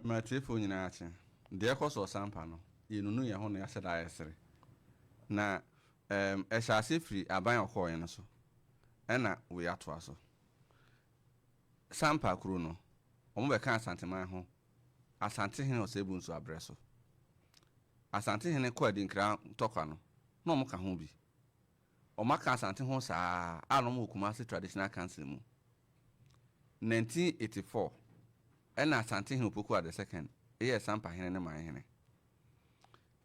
Mmatiefoɔ nyinaa akye. Deɛ ɛkɔ so wɔ Sampa no, yɛnunu yɛn ho na yɛahyɛ da ayɛ sere. Na ɛɛm ɛhyɛ aseɛ firi aban a ɔkɔeɛ no so ɛna wei atoa so. Sampa kuro no, wɔbɛka Asanteman ho, Asantehene Osei Bonsu abrɛ so. Asantehene kɔ Adinkra ntɔkwa no, na wɔka ho bi. Wɔaka Asante ho saa ara a na wɔwɔ Kumasi Traditional Council mu. 1984 ɛna Asantehene Opoku Ware the Second yɛɛ Sampa hene ne man hene.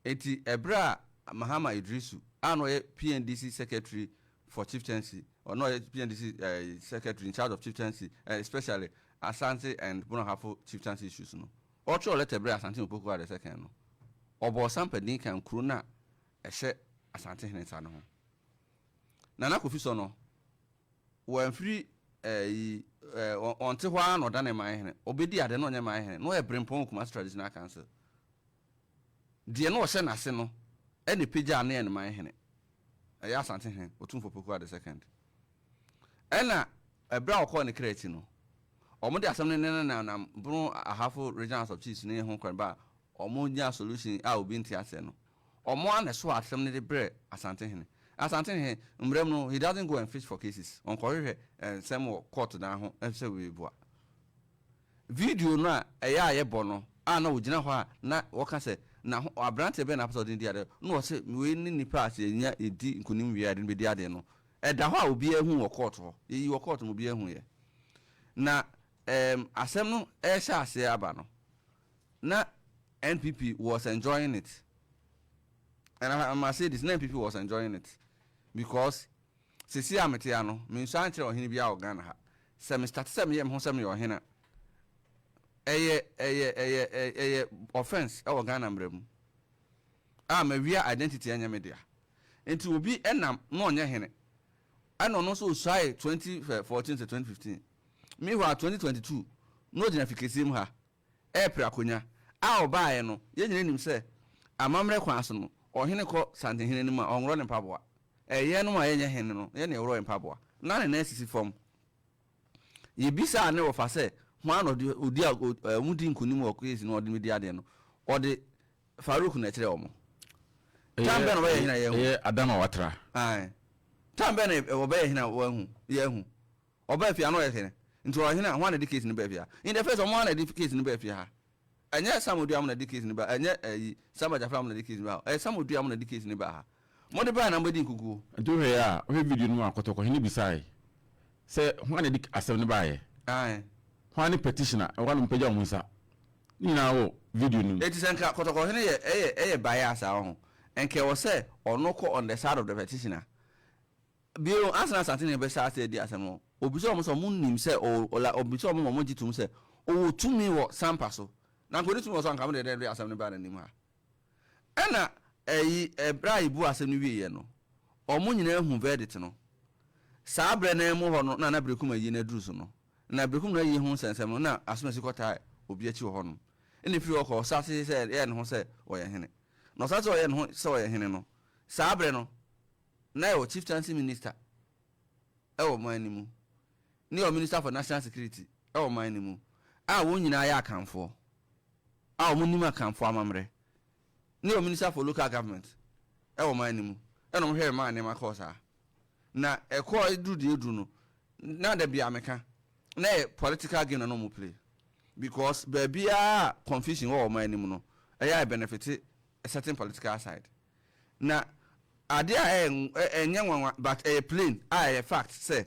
Enti ɛberɛ a Mahama Iddrisu a na ɔyɛ PNDC Secretary for Chieftaincy, ɔno ɔyɛ PNDC eh, Secretary in charge of Chieftaincy, eh, especially Asante and Bono Ahafo Chieftaincy issues no, ɔtwerɛ lɛtɛ berɛ Asantehene Opoku Ware the Second no, ɔbɔɔ Sampa din kan kuro no a ɛhyɛ Asantehene nsa no ho. Nana Kofi Sɔ no, wamfiri ɛyi ɛɛ ɔnte hɔ ara na ɔdane man hene. Ɔbɛdi ade na ɔnyɛ man hene. Na ɔyɛ berempɔn wɔ Kumasi Traditional Council. Deɛ na ɔhyɛ n'ase no ɛna ɛpagyaa no yɛ ne man hene. Ɛyɛ Asantehene, Otumfoɔ Poku the Second. Ɛna ɛberɛ a ɔkɔɔ ne kra akyi no, wɔde asɛm no nenanam Bono Ahafo Regional House of Chiefs ne ho kwan ba a wɔnyaa solution a obi nte aseɛ no. Wɔn ara na ɛso asɛm no de brɛ Asantehene. Asantehene, mmerɛ mu no, he doesn't go and fish for cases. Ɔnkɔhwehwɛ nsɛm wɔ court dan ho sɛ wei boa. Video no a ɛyɛ a yɛbɔ no a na ɔgyina hɔ a na wɔka sɛ na ho aberanteɛ bɛn na apɛ sɛ ɔde no di adeɛ na ɔse wei ne nipa a sɛ yɛnya yɛdi nkonim wie a yɛde no bɛdi adeɛ no, ɛda hɔ a obiara hu wɔ court hɔ. Yɛyi wɔ court ma obiara huiɛ. Na ɛɛm asɛm no ɛrehyɛ aseɛ aba no, na NPP was enjoying it. And I must say this, na NPP was enjoying it because sisi a mete ano, me nso ankyerɛ ɔhene bi a wɔ Ghana ha. Sɛ me start sɛ meyɛ me ho sɛ meyɛ ɔhene a, ɛyɛ offence ɛwɔ Ghana mmara mu. A mawia identity ɛnyɛ me dea. Nti obi ɛnam na ɔnyɛ hene. Ɛna ɔno nso osuae 2014 to 2015. Meanwhile 2022 na ogyina fikɛsie mu ha ɛɛpere akonnwa a ɔbaeɛ no, yɛn nyinaa nim sɛ amammerɛ kwan so no, ɔhene kɔ Santehene anim a, ɔnworɔ ne mpaboa. Ɛyɛ no a yɛnyɛ hene no, yɛn na yɛworɔ yɛn mpaboa. Na ne nan sisi fam. Yɛbisaa ne wɔfa sɛ, hwan na ɔde ɔdi a ɔmo di nkonim wɔ case no ɔde no di adeɛ no, ɔde Farouk na ɛkyerɛ wɔn. Time bɛn na ɔbɛyɛ hene a yɛahu? Ɛyɛ Adama Watra. Ae. Time bɛn na ɔbɛyɛ hene a wɔahu? Yɛahu. Ɔbaa fie a na ɔyɛ hene. Nti ɔyɛ hene a, hwan na ɛde case no baa fie ha? In the first, ɔmo ara na ɛde case no baa fie ha. Ɛnyɛ Sam Oduah mo na ɛde case no baa, ɛnyɛ ɛyi Samba Jafra mo na ɛde case no baa ha. Ɛyɛ Sam Oduah mo na ɛde case no baa ha. Mo de baa na mo bɛdi nkukuo. Nti wohwɛ a, wohwɛ video no mu a, Kɔtɔkɔhene bisae sɛ hwan na ɛde asɛm no baeɛ? Ae. Hwan ne petitioner? Ɛhɔ a na wɔpagya wɔn nsa. Ne nyinaa wɔ video no mu. Enti sɛ nka Kɔtɔkɔhene yɛ ɛyɛ ɛyɛ bias a, ɔho, nka ɛwɔ sɛ ɔno kɔ on the side of the petitioner. Bio, ansa na Asantehene bɛhyɛ ase adi asɛm no, obisa wɔn sɛ wɔn nim sɛ ɔwɔ, ɔla, obisa wɔn ma wɔgye tom sɛ ɔwɔ tumi wɔ Sampa so. Na nka ɔnni tumi wɔ so a, nka wɔn deɛ dɛn de asɛm no baa n'anim ha. Ɛna ɛyi, ɛberɛ a yɛbuu asɛm no wieeɛ no, wɔn nyinaa hu verdict no. Saa berɛ no ara mu hɔ no na na Berekum ayie no aduru so no. Na Berekum no ayie ho nsɛnsɛm no, na Asomasi kɔtaa obi akyi wɔ hɔnom. Ɛna ɛfiri hɔ kɔ, ɔsate sɛ yɛɛ ne ho sɛ ɔyɛ hene. Na ɔsate sɛ ɔyɛ ne ho sɛ ɔyɛ hene no, saa berɛ no, na yɛwɔ chieftaincy minister wɔ ɔman no mu, ne yɛwɔ minister for national security wɔ ɔman no mu, a wɔn nyinaa yɛ Akanfoɔ, a wɔn nim Akanfoɔ amammerɛ, ne yɛwɔ minister for local government wɔ ɔman no mu, ɛna wɔn hwɛ maa nneɛma kɔɔ saa. Na ɛkɔɔ eduru deɛ eduru no, na da bia meka, na yɛ political game na na wɔn play, because baabiara confusion wɔ ɔman no mu no, ɛyɛ a benefit a certain political side. Na adeɛ a ɛnyɛ nwanwa but ɛyɛ plain a ɛyɛ fact sɛ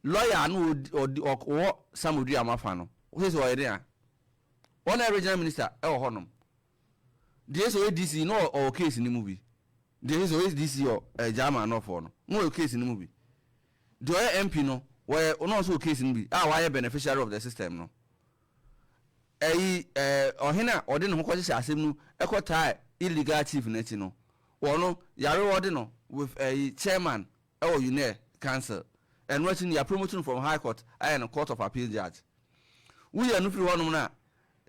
lawyer no ɔdi ɔwɔ Sam Odua amafa no, sɛ sɛ ɔyɛ den a, ɔna yɛ regional minister ɛwɔ hɔnom. Deɛ sɛ ɔyɛ DC na ɔwɔ case no mu bi. Deɛ sɛ ɔyɛ DC wɔ German nɔfoɔ no, na ɔyɛ case no mu bi. Deɛ ɔyɛ MP no, wɔyɛ ɔno nso wɔ case no bi a wayɛ beneficiary of the system no. Ɛyi ɛɛ ɔhene a ɔde ne ho kɔhyehyɛ asɛm no ɛkɔtaa illegal chief n'akyi no, wɔno yare wɔde no with ɛyi chairman ɛwɔ UNER council. Ɛno akyi no yɛ promote no from high court ayɛ no court of appeal judge. Woyɛ no firi hɔnom no a,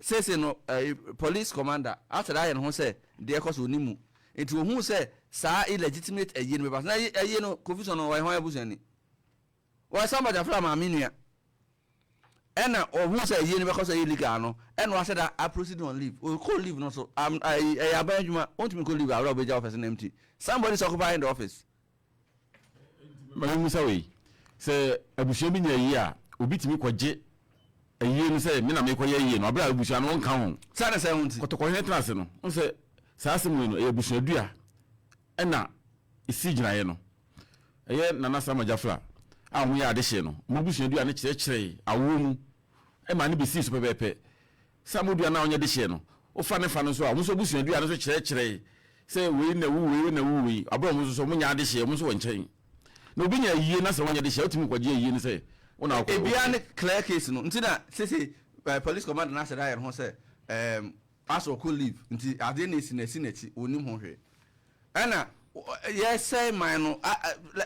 seesei no ɛyi police commander asɛde ayɛ ne ho sɛ deɛ ɛkɔ so ɔnim mu. Nti ohuu sɛ saa illegitimate ɛyie no bɛba so. Na ɛyie no Kofi Sɔn no ɔyɛ hwan abusuani? Wɔyɛ Samba Jafra maame nua. Ɛna ɔhu sɛ yie no bɛkɔ sɛ illegal no, ɛna wahyɛ da a proceed on leave. Ɔkɔ leave no so, ɛyɛ aban adwuma, ɔntumi kɔ leave awerɛ a ɔbɛgya office no empty. Somebody is occupying the office. Ma memmisa wei, sɛ abusua bi nya ayie a, obi tumi kɔgye ayie no sɛ me na merekɔyɛ ayie no, berɛ a abusua no wonka ho? Saa na sɛ ho nti. Kɔtɔkɔhene tena ase no, wohu sɛ saa asɛm wei no, ɛyɛ abusuadua ɛna ɛsi gyinaeɛ no. Ɛyɛ Nana Sama Gyafla a wɔyɛ adehyeɛ no, wɔn abusuadua no kyerɛkyerɛe awoɔ mu maa no bɛsii so pɛpɛɛpɛ. Sɛ amodua no a ɔnyɛ dehyeɛ no, wofa ne fa no nso a, wɔn nso abusuadua no nso kyerɛkyerɛe sɛ wei na ɛwu wei, wei na ɛwu wei, aberɛ a wɔn nso so wɔnyɛ adehyeɛ, wɔn nso wɔ nkyɛn. Na obi nya ayie na sɛ wonyɛ dehyeɛ a, wotumi kɔgye ayie no sɛ wo na wokɔ. Ebiara ne clear case no nti na sese police commander no ahyɛ da ayɛ ne ho sɛ ɛɛm asɛ ɔkɔ leave nti adeɛ na esi no asi n'akyi ɔnnim ho hwee. Ɛna yɛsɛe man no,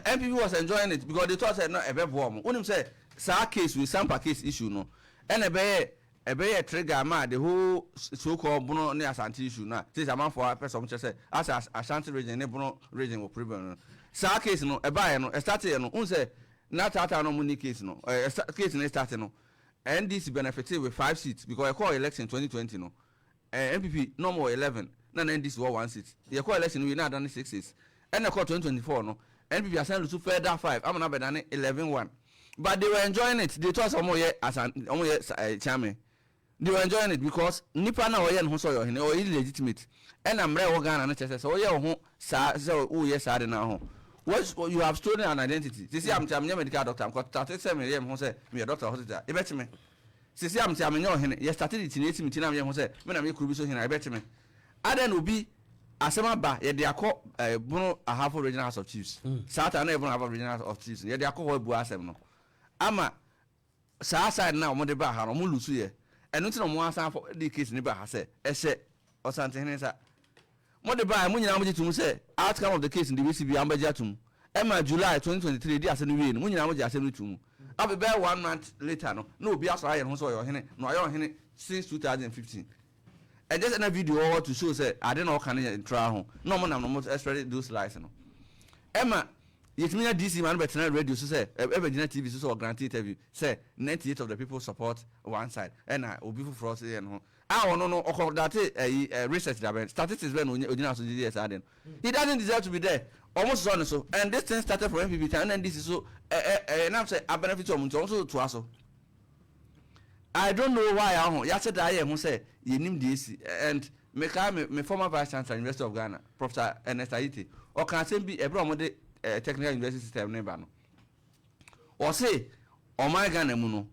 NPP was enjoying it because they thought sɛ na ɛbɛboa wɔn. Wonim sɛ saa case wei, Sampa case issue no, ɛna ɛbɛyɛ ɛbɛyɛ trigger ma the whole so called Bono ne Asante issue no a sɛ amanfoɔ apɛ sɛ wɔn kyerɛ sɛ asɛ Ashanti region ne Bono region wɔ problem no. Saa case no ɛbaeɛ no, ɛstarteɛ no, wohu sɛ na taataa no wɔn ni case no, ɛɛ case no starte no, NDC benefited with 5 seats because ɛkɔɔ election 2020 no, NPP na ɔmo wɔ 11 na na NDC wɔ 1 seat. Yɛkɔɔ election no wie na adane 6 6. Ɛna ɛkɔɔ 2024 no, NPP asan lose further 5 ama no abɛdane 11 1. But they were enjoying it. They thought sɛ ɔmo yɛ asan ɔmo yɛ Kyeame. They were enjoying it because nipa na ɔyɛ ne ho sɛ ɔyɛ ɔhene, ɔyɛ illegitimate. Ɛna mmerɛ ɛwɔ Ghana no kyerɛ sɛ sɛ ɔyɛ wo ho saa sɛ woyɛ saa de na ho, what you have stolen an identity. Sisi a mete a menyɛ medical doctor, mekɔ start sɛ meyɛ me ho sɛ meyɛ doctor hospital, ebɛkye me. Sisi a mete a menyɛ ɔhene, yɛ start de kyini esi me ti na meyɛ ho sɛ me na meyɛ kuro bi so hene a, ebɛkye me. Adɛn na obi asɛm aba, yɛde akɔ Bono Ahafo Regional House of Chiefs. Saa time na yɛ Bono Ahafo Regional House of Chiefs no, yɛde akɔ hɔ abua asɛm no ama saa side no a wɔde baa ha no, wɔn lose yɛ. Ɛno nti na wɔn asan afɔ de case no baa ha sɛ ɛhyɛ Ɔsantehene nsa. Mo de baa, mo nyinaa mo gye tom sɛ outcome of the case no de besi biara mo bɛgye atom. Ɛma July 2023 di asɛm no wie no, mo nyinaa mo gye asɛm no to mu. Afei bɛyɛ one month later no, na obi asɔre ayɛ ne ho sɛ ɔyɛ ɔhene, na wayɛ ɔhene since 2015. Ɛnyɛ sɛ na video wɔ hɔ to show sɛ ade na ɔka no yɛ ntra ho, na ɔmo nam na ɔmo spread those lies no. Ɛma yɛtumi nya DC ma no bɛtena radio so sɛ, ɛbɛgyina TV so sɛ ɔgrant interview sɛ 98 of the people support one side, ɛna obi foforɔ nso yɛ ne ho a ɔno no ɔkɔ date ɛyi research dabɛn, statistics bɛn na ogyina so de yɛ saa de no. He doesn't deserve to be there. Ɔmo sosɔ ne so, and this thing started from NPP time, ɛna NDC so ɛ ɛ ɛnam sɛ abenefit ɔmo nti ɔmo nso toa so. I don't know why aho yɛahyɛ da ayɛ ho sɛ yɛnim deɛ esi. And mekae me former vice chancellor, University of Ghana, Professor Ernest Aryeetey, ɔka asɛm bi ɛberɛ a wɔde technical university system no ba no. Ɔse ɔman Ghana mu no,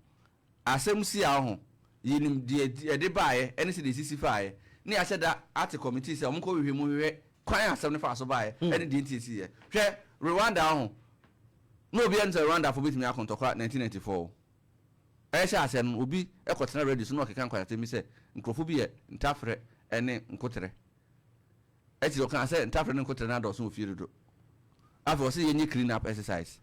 asɛm si a ɔho yɛnim deɛ ɛde baeɛ ɛne sɛ deɛ esisi faeɛ, ne yɛahyɛ da ate committee sɛ ɔmo nkɔ hwehwɛ mu hwehwɛ kwan a asɛm no fa so baeɛ ɛne deɛ nti esiiɛ. Hwɛ Rwanda ɔho, na obi ɛnim sɛ Rwanda fo betumi ako ntɔkwa 1994. Ɛhyɛ aseɛ no, obi kɔtena radio so na ɔkeka nkwasasɛm bi sɛ nkurɔfoɔ bi yɛ ntafrɛ ne nkoterɛ. Akyiri ɔkaa sɛ ntafrɛ ne nkoterɛ no adɔɔso wɔ fie dodo. Afei ɔse yɛnyɛ clean up exercise.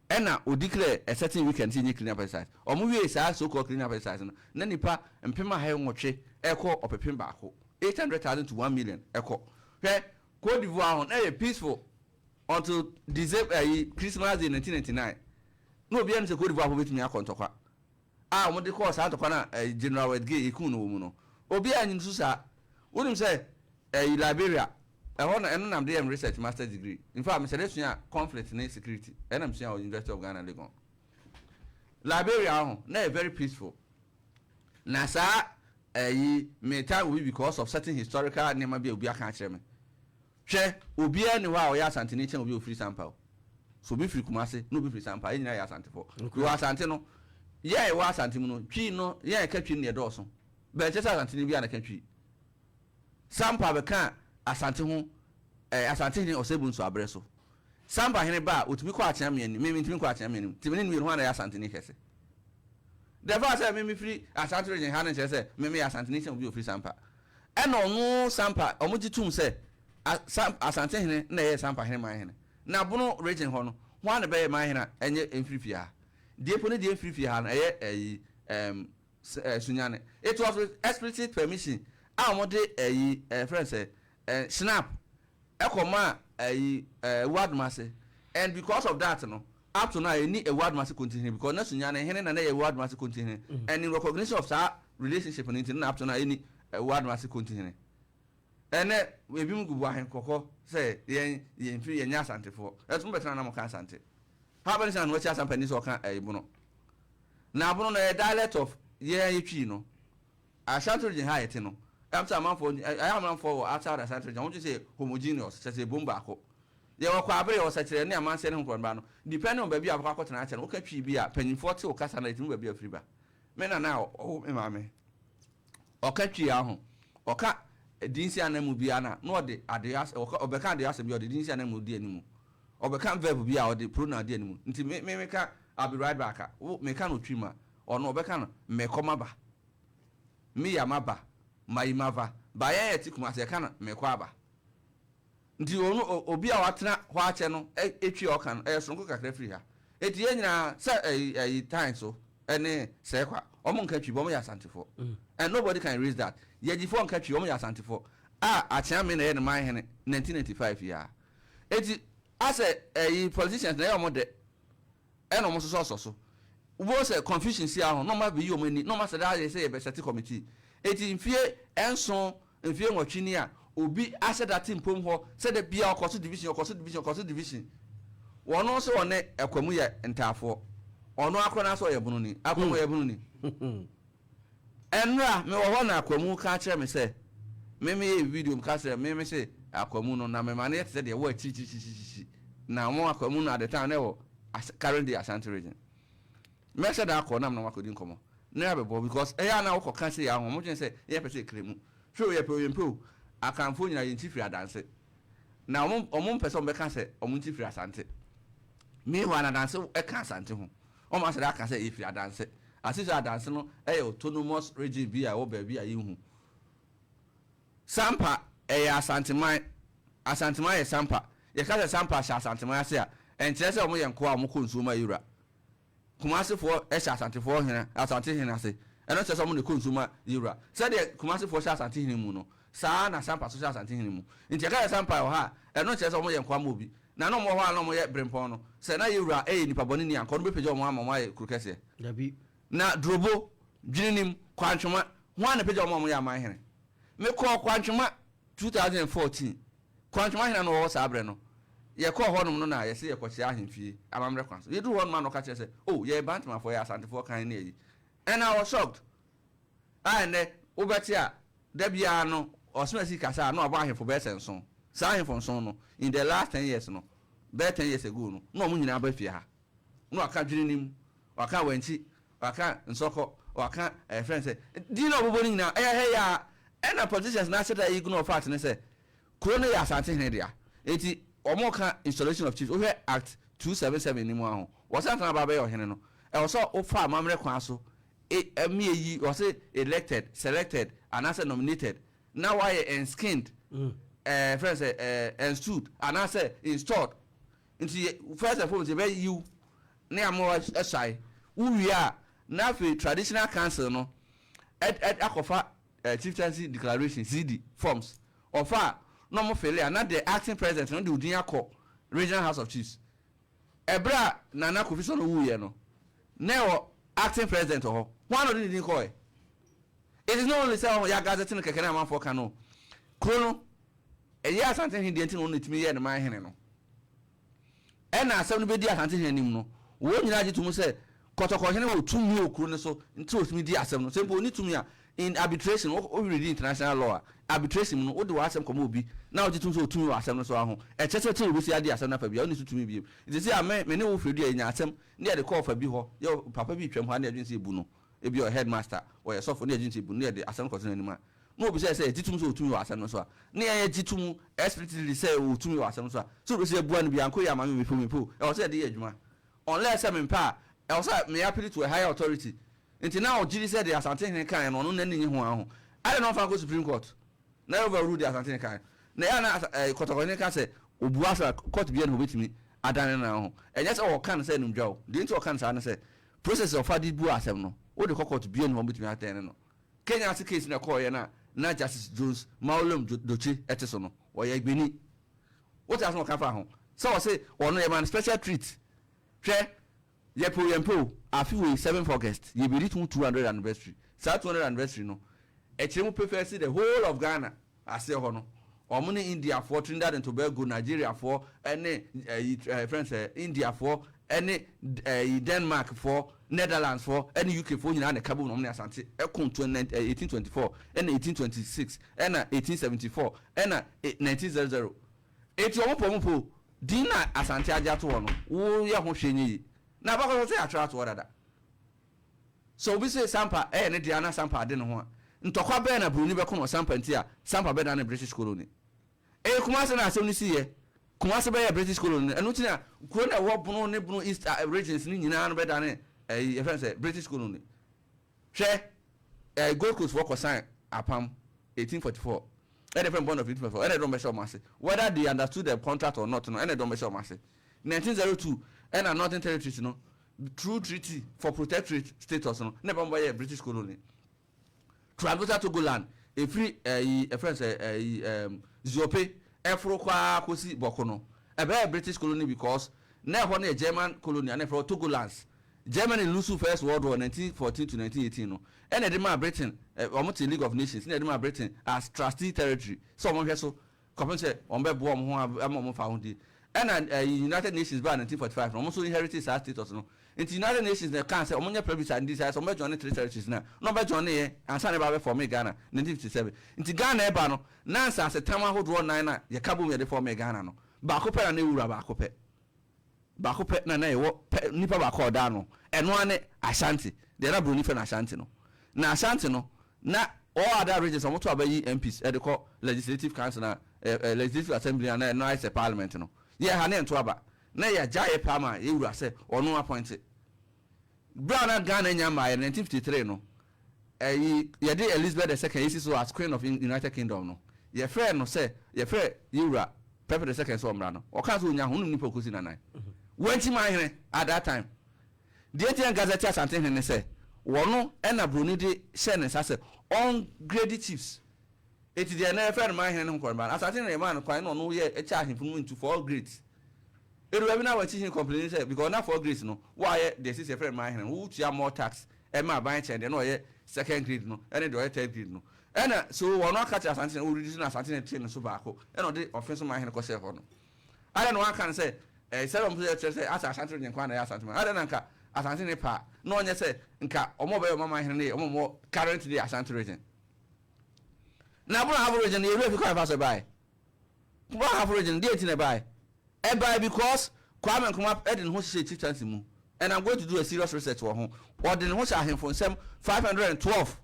Ɛna ɔ declare a certain weekend sɛ yɛnyɛ clean up exercise. Ɔmo wiee saa so called clean up exercise no, na nnipa 8,000 ɛkɔ 1,000,000, 800,000 to 1 million ɛkɔ. Hwɛ Cote d'Ivoire ho, na ɛyɛ peaceful until December ayi Christmas Day 1999. Na obiara nim sɛ Cote d'Ivoire fo betumi akɔ ntɔkwa a wɔde kɔɔ saa ntɔkwa no a General Oueddei ekun no wɔ mu no. Obiara nyim so saa. Wonim sɛ ɛyi Liberia ɛhɔ na ɛno nam de yɛ me research master's degree. In fact, mesɛ de sua conflict ne security. Ɛna mesua wɔ University of Ghana, Legon. Liberia ho na yɛ very peaceful. Na saa ɛyi me time will be because of certain historical nneɛma bi a obi aka akyerɛ me. Hwɛ, obiara ni hɔ a ɔyɛ Asanteni kyɛn obi a ofiri Sampa o. So obi firi Kumase na obi firi Sampa, yɛn nyinaa yɛ Asantefo. Wɔ Asante no, yɛn a yɛwɔ Asante mu no, Twi no, yɛn a yɛka Twi no na yɛdɔɔso. Bɛn kyerɛ sɛ Asanteni biara na ɛka Twi. Sampa bɛka Asante ho, Asantehene Osei Bonsu abrɛ so. Sampa hene ba a, otumi kɔ Akyeame anim, me mentumi nkɔ Akyeame anim. Nti me ne no mmienu, hwan na ɛyɛ Asanteni kɛse? The fact sɛ me mefiri Asante region ha no nkyerɛ sɛ me meyɛ Asanteni kyɛn obi a ofiri Sampa. Ɛna ɔno Sampa, ɔmo gye tom sɛ Asantehene na ɛyɛ Sampa hene man hene. Na Bono region hɔ no, hwan na ɛbɛyɛ man hene a ɛnyɛ mfiri fie ha? Deɛ mpo ne deɛ mfiri fie ha no, ɛyɛ ɛyi Sunyani. It was with explicit permission a wɔde ɛyi frɛ no sɛ Schnapp ɛkɔ maa ɛyi Wuadom ase, and because of that no, a Up to now yɛnni Ewuadumase Kontihene because na Sunyani hene na na ɛyɛ Ewuadumase Kontihene and in recognition of saa relationship no nti no na up to now yɛnni Ewuadumase Kontihene. Ɛnɛ ebinom gu Boahen kɔkɔ sɛ yɛn yɛmfiri yɛnyɛ Asantefoɔ. Ɛso mobɛtena na moka Asante. How many times na woakyia Asampani sɛ ɔka ɛyi Bono? Na Bono no ɛyɛ dialect of yɛn yɛ Twi no. Ashanti region ha a yɛte no, ɛyɛ sɛ amanfoɔ ɛyɛ amanfoɔ wɔ outside Ashanti region wɔn dwen sɛ yɛ homogeneous kyerɛ sɛ yɛbom baako. Yɛwɔ Kwaabere, yɛwɔ Sɛkyerɛ ne Amanseɛ ne ho nkorɔnba no, depending on baabi a wobɛkɔ akɔtena akyɛ no, woka Twi bi a, panyinfoɔ te wo kasa no a, yɛtumi hu baabi a wofiri ba. Me nana a ɔwo me maame, ɔka Twi a ho, ɔka din si ananmu biara no a, na ɔde adeɛ as, ɔka, ɔbɛka adeɛ asɛm bi a, ɔde din si ananmu di animu. Ɔbɛka verb bi a, ɔde pronoun di animu. Nti me, me meka I'll be right back a, wo, meka no Twi mu a, ɔno ɔbɛka no mekɔ maba, meya maba, mayi mava. Ba yɛn a yɛte Kumasi yɛka no mekɔ aba. Nti ɔno obi a watena hɔ akyɛ no twi a ɔka no ɛyɛ soronko kakra firi ha. Enti yɛn nyinaa sɛ ɛyi ɛyi tan so ɛne sɛɛkwa wɔn nka twi but wɔn yɛ Asantefoɔ and nobody can erase that. Yɛgyifoɔ nka twi wɔn yɛ Asantefoɔ a Akyeame na ɛyɛ ne man hene 1995 yi ara. Enti asɛ ɛyi politicians na ɛyɛ wɔn dɛ. Ɛna ɔmo sosɔ sɔ so. Wobɛhu sɛ confusion si ara ho na ɔmo abɛyi ɔmo ani na ɔmo asɛ daa ayɛ sɛ yɛbɛ sɛte committee. Enti mfie nson, mfie nwɔtwe ni a obi ahyɛ da te mpom hɔ sɛ da biara ɔkɔ so division, ɔkɔ so division, ɔkɔ so division. Ɔno nso ɔne Akwamu yɛ ntaafoɔ. Ɔno ara koraa n'asɛ ɔyɛ bononi. Akwamu ɔyɛ bononi. Ɛnora mewɔ hɔ na Akwamu ka kyerɛ me sɛ me meyɛ video meka sɛ me mese Akwamu no na mema no yɛ te sɛ deɛ ɛwɔ akyirikyirikyirikyiri na wɔn Akwamu no at the time na ɛwɔ current day Ashanti region. Mɛhyɛ da akɔ na mene wɔn akɔdi nkɔmmɔ na yɛabɛbɔ because ɛyɛ a na wokɔ ka sei a wɔn dwene sɛ yɛn pɛ sɛ yɛkra mu. Hwɛ o yɛpɛ o yɛmpɛ o Akanfoɔ nyinaa yɛn ti firi Adanse na wɔn wɔn mpɛ sɛ wɔn bɛka sɛ wɔn ti firi Asante. Meanwhile na Adanse ɛka Asante ho. Wɔn asɔre aka sɛ yɛfiri Adanse. Ase sɛ Adanse no yɛ autonomous region bi a ɛwɔ baabi a yɛnhu. Sampa ɛyɛ Asanteman. Asanteman yɛ Sampa. Yɛka sɛ Sampa hyɛ Asanteman ase a, ɛnkyerɛ sɛ wɔyɛ nkoa a wɔkɔ nsuo ma yɛwura. Kumasefoɔ hyɛ Asantefoɔ hene, Asante hene ase. Ɛno nkyerɛ sɛ wɔn na ɛkɔ nsuo ma yɛwura. Sɛdeɛ Kumasefoɔ hyɛ Asante hene mu no, saa ara na Sampa nso hyɛ Asante hene mu. Nti yɛka sɛ Sampa wɔ ha a, ɛno nkyerɛ sɛ wɔyɛ nkoa ma obi. Na na wɔwɔ hɔ a na wɔyɛ berempɔn no, sɛ na yɛn wura yɛ nipa bɔne ni a, anka ɔno bɛpagya wɔn ama wɔayɛ kuro kɛseɛ. Dabi. Na Durobo, Dwenenim, Kwantwoma, hwan na ɛpagya wɔn a wɔyɛ aman hene? Mekɔɔ Kwantwoma 2014. Kwantwoma hene a na ɔwɔ hɔ saa berɛ no, yɛkɔɔ hɔnom no na yɛse yɛkɔkyea ahemfie amammerɛ kwan so. Yɛduruu hɔnom a na ɔka kyerɛ sɛ, Oh, yɛyɛ Bantamafoɔ, yɛyɛ Asantefoɔ kann ne ayi. And I was shocked. A ɛnnɛ wobɛte a, da biara no Ɔsomasi kasa a na wabɔ ahemfo bɛyɛ sɛ nson. Saa ahemfo nson no, in the last 10 years no, bɛyɛ 10 years ago no, na wɔn nyinaa ba fie ha. Na waka Dwenenim, waka Wankyi, waka Nsɔkɔ, waka ɛɛ frɛ no sɛ, din na wɔbobɔ no nyinaa, ɛyɛ ha yi ara. Ɛna politicians no ahyɛ da ignore fact no sɛ, kuro no yɛ Asantehene dea. Enti wɔka installation of chiefs, wohwɛ Act 277 no mu a ho, wɔsɛ ansa na aba abɛyɛ ɔhene no, ɛwɔ sɛ wofa amammerɛ kwan so E ɛmi eyi wɔse elected, selected anaasɛ nominated na wayɛ enskinned ɛɛ fɛn sɛ ɛɛ enstooled anaasɛ installed nti yɛ first and foremost yɛbɛ yiw ne ama wasae wo wie a na afei traditional council no ɛ ɛ akɔfa ɛɛ chieftaincy declaration CD forms ɔfa a na ɔmo fele a na the acting president no de odin akɔ regional house of chiefs. Ɛberɛ a Nana Kofi Sɔno wuiɛ no, na ɛwɔ acting president wɔ hɔ. Hwan na ɔde ne din kɔɔɛ? It is not only sɛ ɔho yɛ agazette no kɛkɛ na amanfoɔ ka no. Kuro no, ɛyɛ Asante hene deɛ nti na ɔno na ɛtumi yɛɛ ne man hene no. Ɛna asɛm no bɛdi Asante hene anim no, wɔn nyinaa gye to mu sɛ Kɔtɔkɔ hene wɔ tumi wɔ kuro no so nti ɔtumi di asɛm no. Sɛ mpo ɔnni tumi a, in arbitration, wo wo readi international law a, arbitration mu no, wode w'asɛm kɔma obi na ɔgye tom sɛ ɔtumi wɔ asɛm no so ara ho, ɛkyerɛ sɛ sɛdeɛ ɔbɛsi adi asɛm no afa biara, ɔnni so tumi bio. Nti seesei a me me ne wo Fredu a yɛnya asɛm ne yɛde kɔ ɔfa bi hɔ, yɛ papa bi retwam hɔ a na yɛdwene sɛ yɛbu no, ebia ɔyɛ headmaster, ɔyɛ sɔfo na yɛdwene sɛ yɛbu no na yɛde asɛm no kɔto n'anim a, na ɔbisa yɛn sɛ yɛgye tom sɛ ɔtumi wɔ asɛm no so a, na yɛn yɛgye tom explicitly sɛ ɔwɔ tumi wɔ asɛm no so a, sɛ ɔbɛsi abua no biara, ankɔ yie ama me, mepɛ o mempɛ o, ɛwɔ sɛ yɛde yɛ adwuma. Unless sɛ mempɛ a, ɛwɔ sɛ me appeal to a higher authority. Nti na ɔgye di sɛ deɛ Asantehene kaeɛ no ɔno n'ani nnye ho ara ho. Adɛn na ɔmfa nkɔ Supreme Court na ɛyɛ overrule deɛ Asantehene kaeɛ? Na ɛyɛ a na ɛɛ Kɔtɔkɔhene ka sɛ ɔbua asɛm a court biara nni hɔ ɔbɛtumi adane no ho. Ɛnyɛ sɛ ɔka no sɛ animdwa o. Deɛ nti a ɔka no saa ne sɛ process a ɔfa de bua asɛm no, wode kɔ court biara nni hɔ a wɔbɛtumi adane no. Kenya ase case no a ɛkɔeɛ no a na Justice Jones Maulam Dotse te so no, ɔyɛ Egbeni. Wote asɛm a ɔka faa ho? Sɛ ɔse ɔno yɛma no special treat. Hwɛ, yɛpɛ o yɛmpɛ o, afe wei 7th August yɛbɛdi to 200 anniversary. Saa 200 anniversary no, ɛkyerɛ mu pefee sɛ the whole of Ghana aseɛ hɔ no, ɔmo ne Indiafoɔ, Trinidad and Tobago, Nigeriafoɔ ɛne ɛyi ɛfrɛ sɛ Indiafoɔ ɛne ɛyi Denmarkfoɔ, Netherlandsfoɔ ɛne UKfoɔ nyinaa na ɛka bom na ɔmo ne Asante ɛko 1824 ɛna 1826 ɛna 1874 ɛna 1900. Eti ɔmo pɔ ɔmo po din na Asante agye ato hɔ no, woyɛ ho hwɛ nye yi na abakɔsɔ sɛ yɛatwerɛ ato hɔ dada. Sɛ obi se Sampa ɛyɛ ne dea na Sampa ade ne ho a, ntɔkwa bɛn na Buroni bɛko no wɔ Sampa nti a Sampa bɛdan ne British colony? Ɛyɛ Kumase na asɛm no siiɛ. Kumase bɛyɛɛ British colony no, ɛno nti na kuro no a ɛwɔ Bono ne Bono East regions no nyinaa no bɛdane ɛyi yɛfrɛ no sɛ British colony. Hwɛ, ɛɛ Gold Coast foɔ kɔ sign apam 1844, ɛna yɛfrɛ no Bond of 1844, ɛna ɛde wɔn bɛhyɛ wɔn ase. Whether they understood the contract or not no, ɛna ɛde wɔn bɛhyɛ wɔn ase. 1902 ɛna Northern Territories no through treaty for protectorate status no na ɛbɛn bɛyɛ British colony. Trans-Volta Togoland efiri ɛyi ɛfrɛ no sɛ ɛyi Ziope ɛforo kɔ ara kɔsi Bɔko no, ɛbɛyɛ British colony because na ɛhɔ no yɛ German colony a na yɛfrɛ hɔ Togolands. Germany lose First World War 1914 to 1918 no, ɛna ɛde maa Britain, wɔn te League of Nations, na ɛde maa Britain as trustee territory sɛ wɔn hwɛ so kɔpem sɛ wɔn bɛboa wɔn ho ama wɔn fahodie. Ɛna United Nations baa 1945 no, wɔn nso inherit saa status no. Nti United Nations na ɛkaa sɛ wɔn nyɛ plebiscite and decide sɛ wɔn bɛ join three territories no a, na wɔn bɛ join yɛ ansa na ɛba abɛ forme Ghana 1957. Nti Ghana ɛba no, na nsasetam ahodoɔ nnan no a yɛka bom yɛde forme Ghana no, baako pɛ na na ɛwura baako pɛ. Baako pɛ na na yɛwɔ pɛ, nipa baako a ɔda ano. Ɛno ara ne Ashanti, deɛ na Buroni frɛ no Ashanti no. Na Ashanti no, na all other regions a wɔto aba yi MPs de kɔ Legislative Council na eh, eh, Legislative Assembly a na ɛno ayɛ sɛ Parliament no. Yɛn ha na yɛnto aba. Na yɛagya yɛ pɛ ama yɛn wura sɛ ɔno appointe. Berɛ a na Ghana nya mmaeɛ no, 1953 no, ɛyi, yɛde Elizabeth II yɛsi so as Queen of United Kingdom no, yɛfrɛɛ no sɛ, yɛfrɛɛ yɛn wura Pepper the Second sɛ ɔmmra no, ɔkaa sɛ ɔnya ho, wonim nipa a ɔkɔsi n'anan? Wankyi Manhene at that time. Deɛ nti a Gazette Asantehene ne sɛ, wɔno na Broni de hyɛɛ ne nsa sɛ ɔngrade chiefs. Enti deɛ na yɛfrɛ no Manhene no ho kɔnba no, Asantehene na yɛmaa no kwan na ɔno yɛ kyɛɛ ahemfo no mu into four grades. Ɛdu baabi na Wankyi hene complaini sɛ because na four grades no, woayɛ deɛ seesei yɛfrɛ no Manhene no, wotua more tax ɛma aban kyɛn deɛ na ɔyɛ second grade no ɛne deɛ ɔyɛ third grade no. Ɛna so ɔno aka kyerɛ Asantehene, ɔreduce na Asantehene tee ne so baako ɛna ɔde ɔfe so Manhene kɔhyɛɛ hɔ no. Adɛn na wanka no sɛ ɛɛ sɛ wɔn sɛ kyerɛ sɛ asɛ Asante region nko ara na ɛyɛ Asante man? Adɛn na nka Asante ne pɛ a na ɔnyɛ sɛ nka wɔn a wɔbɛyɛ wɔn aman hene no yɛ wɔn a wɔwɔ current day Asante region? Na Bono Ahafo region no yɛ wura fi kwan fa so ɛbaeɛ. Bono Ahafo region deɛ nti na ɛbaeɛ? Ɛbaeɛ because Kwame Nkrumah de ne ho hyehyɛɛ chieftaincy mu and I'm going to do a serious research wɔ ho. Ɔde ne ho hyɛ ahemfo nsɛm 512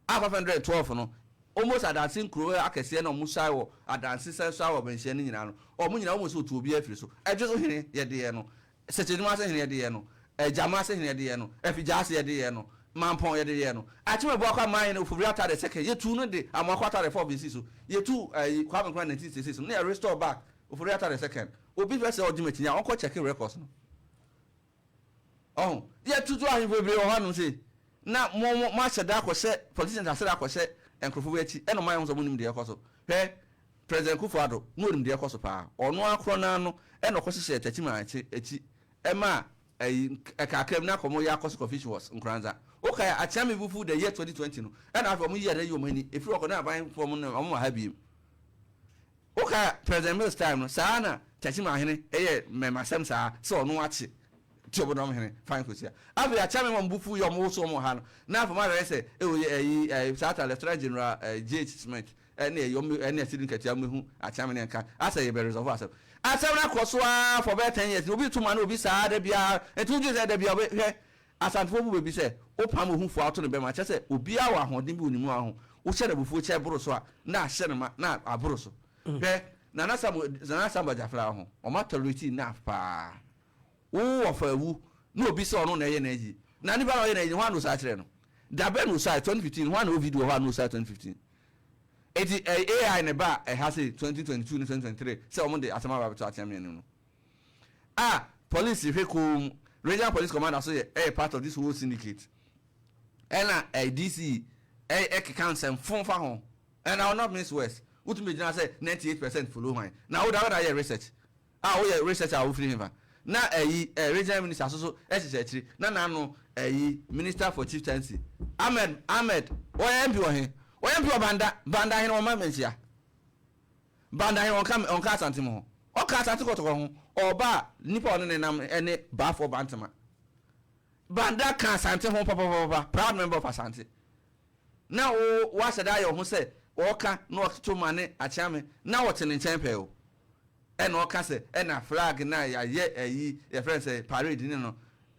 a 512 no almost adanse nkuro akɛseɛ na wɔn suae wɔ adanse sɛ suae wɔ bɛnhyɛn no nyinaa no, wɔn nyinaa wɔn sɛ otu obiara firi so. Ɛdwe so hene yɛde yɛ no, Sɛkyɛdwuma ase hene yɛde yɛ no, Agyama ase hene yɛde yɛ no, Afigya ase yɛde yɛ no, Mampɔn yɛde yɛ no, Akyem Abuakwa man hene Ofori Atta the second yɛtuu no de Amoako Atta the fourth bɛsii so, yɛtuu ɛyi Kwame Nkrumah 1966 no na yɛ restore back Ofori Atta the second. Obi pɛ sɛ ɔgye me akyinnye a ɔnkɔ check records no. Ɔho, yɛtutu ahemfo bebree wɔ hɔnom sei, na mo mo moahyɛ da akɔhyɛ, politicians ahyɛ da akɔhyɛ nkurɔfo bi akyi, ɛna wɔayɛ ho sɛ wɔnnim deɛ ɛrekɔ so. Hwɛ, President Kuffo Addo, na ɔnim deɛ ɛrekɔ so paa. Ɔno ara korɔ no ara no ɛna ɔkɔhyehyɛɛ Techiman akyi, akyi, ɛmaa ɛyi, ɛkaakra mu na akɔ wɔyɛ akɔ so confusion wɔ Nkoranza. Wokae a, Akyeame Bufu the year 2020 no, ɛna afei wɔyi adeɛ yi wɔn ani, ɛfiri hɔ kɔ na abanfoɔ mo ne wɔn wɔ ha biem. Wokae a, President Mills time no, saa ara na Techiman hene yɛɛ mmɛmasɛm saa sɛ ɔno akye Tuobodom hene Fine Kosia. Afei Akyame wɔn bo fuiɛ, wɔn woso wɔn wɔ ha no, na afei wɔn ahwɛ sɛ ɛwɔ yɛ ɛyi ɛyi saa ta Lieutenant General ɛɛ JH Smith ɛne ɛyi wɔn ɛne Asidi Nketia wɔn bɛhu Akyame ne nka asɛ yɛ bɛ resolve asɛm. Asɛm no akɔ so ara for bɛyɛ 10 years, obi to ma no obi saa da biara, nti wodwene sɛ da biara ɔbɛ hwɛ Asantefoɔ bu bɛ bi sɛ, Wopam ohufoɔ a woto no bɛma, kyerɛ sɛ obiara wɔ ahoɔden bi wɔ ne mu a ho wohyɛ no abufuo kyɛ boro so a na ahyɛ no ma na aboro so. Hwɛ Nana Sam Nana Samba Gyafla ho, wɔn tolerate enough paa. Wo wɔfa awu na obi sɛ ɔno na ɛyɛ n'ayi. Na nipa na ɔyɛ n'ayi no hwan na osuae kyerɛ no? Da bɛn na osuae? 2015 hwan na ɔwɔ video wɔ hɔ a na osuae 2015? Eti AI na ɛbaa ɛha sei 2022 ne 2023 sɛ wɔn de asɛm aba abɛto ateameɛ no mu. A police hwɛ komm, regional police commander so yɛ ɛyɛ part of this whole syndicate ɛna ɛyɛ DC ɛkeka nsɛm fon fa ho and I will not mince words, wotumi bɛgyina sɛ 98% follow hwan? Na wo da bɛ na yɛ research? A woyɛ research a wofiri hefa? Na ɛyi regional minister soso ɛhyehyɛ akyiri na n'ano ɛyi Minister for Chieftaincy Ahmed Ahmed ɔyɛ MP wɔ he? Ɔyɛ MP wɔ Banda. Banda hene wɔn ma manhyia. Banda hene ɔnka ɔnka Asante mu ho. Ɔka Asante Kɔtɔkɔ ho. Ɔba a nipa a ɔne ne nam ɛne Baafoɔ Bantama. Banda ka Asante ho papapapa, proud member of Asante. Na wo woahyɛ da ayɛ wo ho sɛ ɔɔka na ɔtoto ma ne akyeame na ɔte ne nkyɛn pɛɛ o. Ɛna ɔka sɛ ɛna flag no a yɛayɛ ayi yɛfrɛ no sɛ parade ne no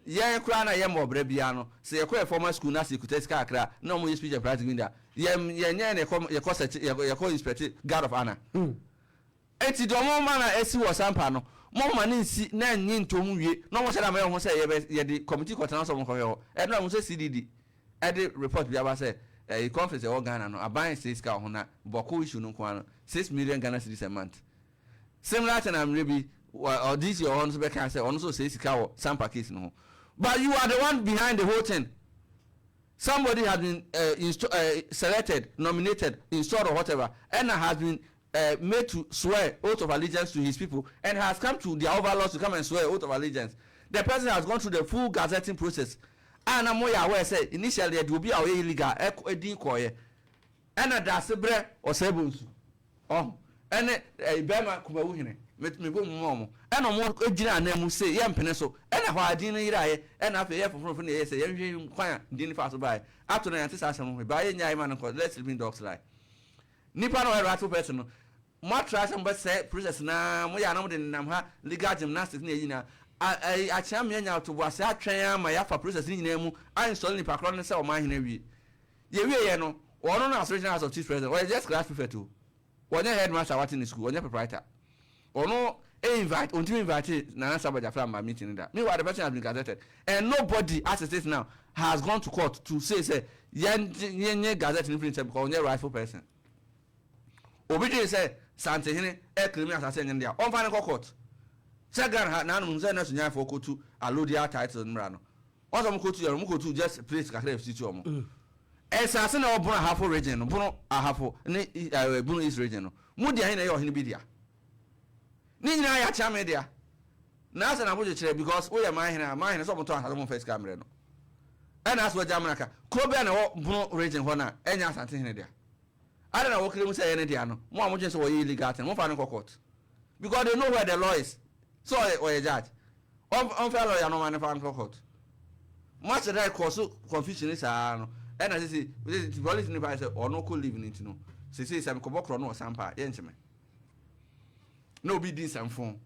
yɛn koraa na yɛmmɔ ɔbra biara no sɛ yɛkɔ yɛ formal school na sɛ yɛkuta sika kakra a na wɔyɛ speech and prize giving da yɛn yɛnyɛ na yɛkɔ yɛkɔ search yɛkɔ inspect guard of honor. Enti deɛ wɔn ma no asi wɔ Sampa no mo ma no nsi na nnye ntom nwie na wɔn hyɛ da ma yɛ ho sɛ yɛbɛ yɛde committee kɔtena hɔ sɛ wɔn kɔhwɛ hɔ ɛno a wɔn sɛ CDD ɛde report bi aba sɛ ɛyi conference ɛwɔ Ghana no aban sɛ sika wɔ ho na Bawku issue no nko ara no 6 million Ghana cedis a month. Similar thing na mmerɛ bi DC wɔ hɔ no nso bɛka sɛ ɔno nso sɛ sika wɔ Sampa case no ho, but you are the one behind the whole thing. Somebody has been selected, nominated, installed or whatever, and has been made to swear oath of allegiance to his people and has come to their overlords to come and swear oath of allegiance. The person has gone through the full gazetting process. A na mo yɛ aware sɛ initially ɛde obi a ɔyɛ illegal ɛkɔ edin kɔɔyɛ ɛna daase brɛ ɔsɛe bonsu ɔho ɛne ɛyi bɛrima kumawu hene mebɔ mu ma ɔmo ɛna ɔmo gyina anan mu se yɛ mpene so ɛna hɔ a din no yeraeɛ. Ɛna afei yɛ foforɔ no yɛyɛ sɛ yɛnhwɛ kwan a din no fa so baeɛ ato na yɛnte saa asɛm ho baa yɛnyaa ma no nkɔ. Let sleeping dogs lie. Nipa na ɔyɛ rightful person no, mo atra sɛ mobɛsɛe process naa moyɛ ana mode nenam ha legal gymnastics ne yɛyi nyinaa akyea mmea nya atoboase atwɛn ama yɛafa process no nyinaa mu ainstall nipa korɔ no sɛ ɔman hene awie. Yɛwie yɛ no, ɔno no as regional house of chiefs president, ɔyɛ just class prefect o, wɔnyɛ headmaster wate ne school, ɔnyɛ proprietor. Ɔno invite ontimi invite Nana Saba Jafra ma meeting da. Meanwhile, the person has been gazetted and nobody, as it is now, has gone to court to say sɛ yɛn yɛn nye gazette no firi nsɛm because ɔnyɛ rightful person. Obi dwen sɛ Santehene ɛclaim asase ɛnyɛ ne dea, ɔmfa ne kɔ court. Sɛ Ghana ha nanom sɛ na Sunyanfoɔ kɔtu allodial title mmra no, wɔn sɛ wɔn kɔtu yɛ no, wɔn kɔtu just place kakra efisi ti wɔn ɛsase na ɛwɔ Bono Ahafo region no, Bono Ahafo ne Bono East region no mu deɛ na ɛyɛ ɔhene bi dea ne nyinaa yɛ Akyeame dea na asɛ na abodwo kyerɛ because woyɛ man hene a man hene sɛ ɔmo tɔn asase mo nfa sika mmerɛ no ɛna asɛ wɔgya amena ka kuro bɛɛ na ɛwɔ Bono region hɔ na ɛnyɛ Asante hene dea ada na wɔkere mu sɛ ɛyɛ ne dea no. Mo a mo dwen sɛ wɔyɛ illegal thing, mo fa no kɔ court because they know where the law is. So ɔyɛ judge, ɔnfɛ lawyer no ɔma ne fa nkɔ court. Mo ahyɛ dɛ kɔ so confusion saa no ɛna sisi sisi police nipa sɛ ɔno kɔ leave ne ti no sisi sɛ nkɔbɔ korɔ no wɔ Sampa yɛ nkyɛn na obi di nsɛmfo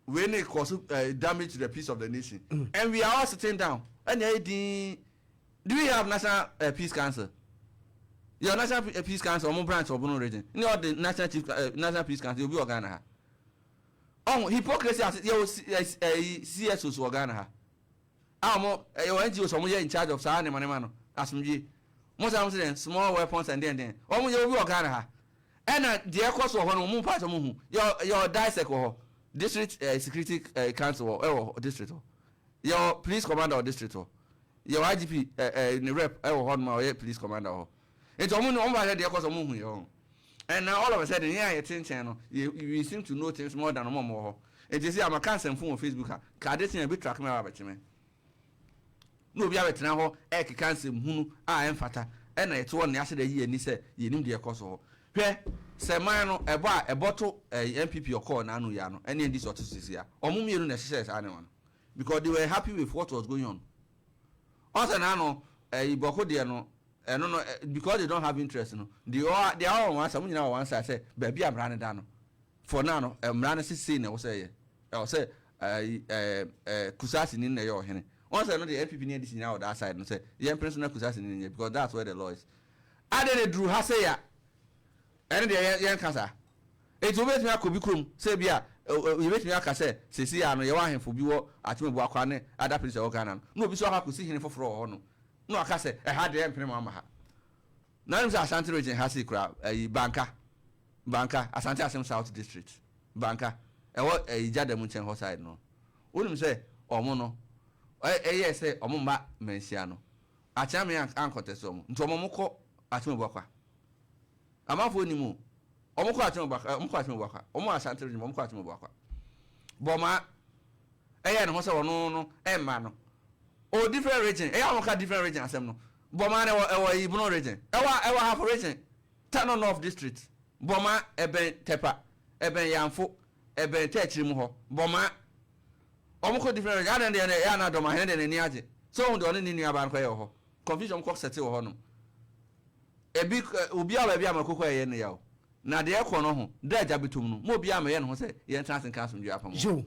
wei ne cause damage to the peace of the nation, and we are all sitting down ɛna ɛyɛ din. Do we have National Peace Council? Your National Peace Council ɔmo branch ɔbono region ne ɔde National Chief National Peace Council obi wɔ Ghana ha. Ɔho hypocrisy ase. Yɛ wɔ CSOs wɔ Ghana ha a ɔmo ɛyɛ wɔ NGOs, ɔmo yɛ in charge of saa nneɛma nneɛma no asomdwie mo sɛ ɔmo sɛ dɛn small weapons and den den. Ɔmo yɛ obi wɔ Ghana ha ɛna deɛ ɛkɔ so wɔ hɔ no, ɔmo mpa sɛ ɔmo hu yɛ DISEC wɔ hɔ, District Security Council wɔ ɛwɔ district hɔ, yɛ police commander wɔ district hɔ, yɛ wɔ IGP ɛɛ ɛɛ ne rep ɛwɔ hɔ nom a ɔyɛ police commander wɔ hɔ. Nti ɔmo ba hwɛ deɛ ɛkɔ so, ɔmo hu yɛ hɔ. And now all of a sudden, yɛn a yɛte nkyɛn no yɛ we seem to know things more than ɔmo a ɔmo wɔ hɔ. Nti sɛ amaka nsɛmfo wɔ Facebook a kaade sɛn ebi track me a abɛkye me na obi abɛtena hɔ ɛkeka nsɛm hunu a ɛmfata ɛna yɛte hɔ ne ahyɛ dɛ yi ani sɛ yɛnim deɛ ɛkɔ so hɔ. Hwɛ sɛ man no ɛbɔ a ɛbɔ to ɛɛ NPP ɔkɔɔ n'ano yi ano ɛne NDC ɔte so sisi a ɔmo mmienu na ɛhyehyɛ saa nneɛma no because they were happy with what was going on. Ɔsɛ n'ano ɛyi Bawku deɛ no ɛno no because they don't have interest no, they are all on one side. Mo nyinaa wɔ one side sɛ baabi a mmara no da no for now no, mmara no sisi na ɛwɔ sɛ ɛyɛ ɛwɔ sɛ ɛyi ɛɛ ɛɛ Kusasi ni na ɛyɛ ɔhene. Wɔn sɛ no deɛ NPP ne NDC nyinaa wɔ that side no sɛ yɛn mpene so na Kusasi ni nyɛ because that's where the law is. Ade ne duru ha sɛ ya ɛne deɛ yɛn kasa eti wobɛtumi akɔ bi kurom sɛ bi a yɛbɛtumi aka sɛ sisi ya no yɛwɔ ahemfo bi wɔ Akyem Abuakwa ne other places ɛwɔ Ghana no na obi so akɔ akɔsi hene foforɔ wɔ hɔ no na waka sɛ ɛha deɛ mpene mu ama ha. Na ɛnim sɛ Asante Region ha sei kora ɛyi Banka, Asante Asem South District, Banka ɛwɔ ɛyi Gyada mu nkyɛn hɔ side no, wonim sɛ ɔmo no ɛyɛ sɛ ɔmo mma manhyia no Akyeame ankɔtɛ sɛ ɔmo nti ɔmo kɔ Akyem Abuakwa. Amanfoɔ nim o, ɔmo kɔ Akyem Abuakwa, ɔmo kɔ Akyem Abuakwa, ɔmo Asante Region, ɔmo kɔ Akyem Abuakwa bɔmaa. ɛyɛ ne ho sɛ ɔno no ɛmma no. Ɔwɔ different region, ɛyɛ a wɔka different region asɛm no. Bɔmaa no ɛwɔ ɛwɔ Ibono region, ɛwɔ ɛwɔ Ahafo region, Tano North district, Bɔmaa ɛbɛn Tɛpa, ɛbɛn Yanfo, ɛbɛn Tɛkyiri mu hɔ, Bɔmaa. Wɔn kɔ different region, adan deɛ ɛyɛ ana Dɔmahene deɛ n'ani agye. Sɛ ohun deɛ ɔne ne nua baa no kɔyɛ wɔ hɔ. Confusion wɔn kɔ sɛte wɔ hɔ nom. Ebi obiara baabi a mako kɔ ɛyɛ ne yaw. Na deɛ ɛkɔ no ho, da agya bɛtom no, ma obiara mmɛyɛ ne ho sɛ yɛntena ase nka asomdwoeɛ apam. Yo.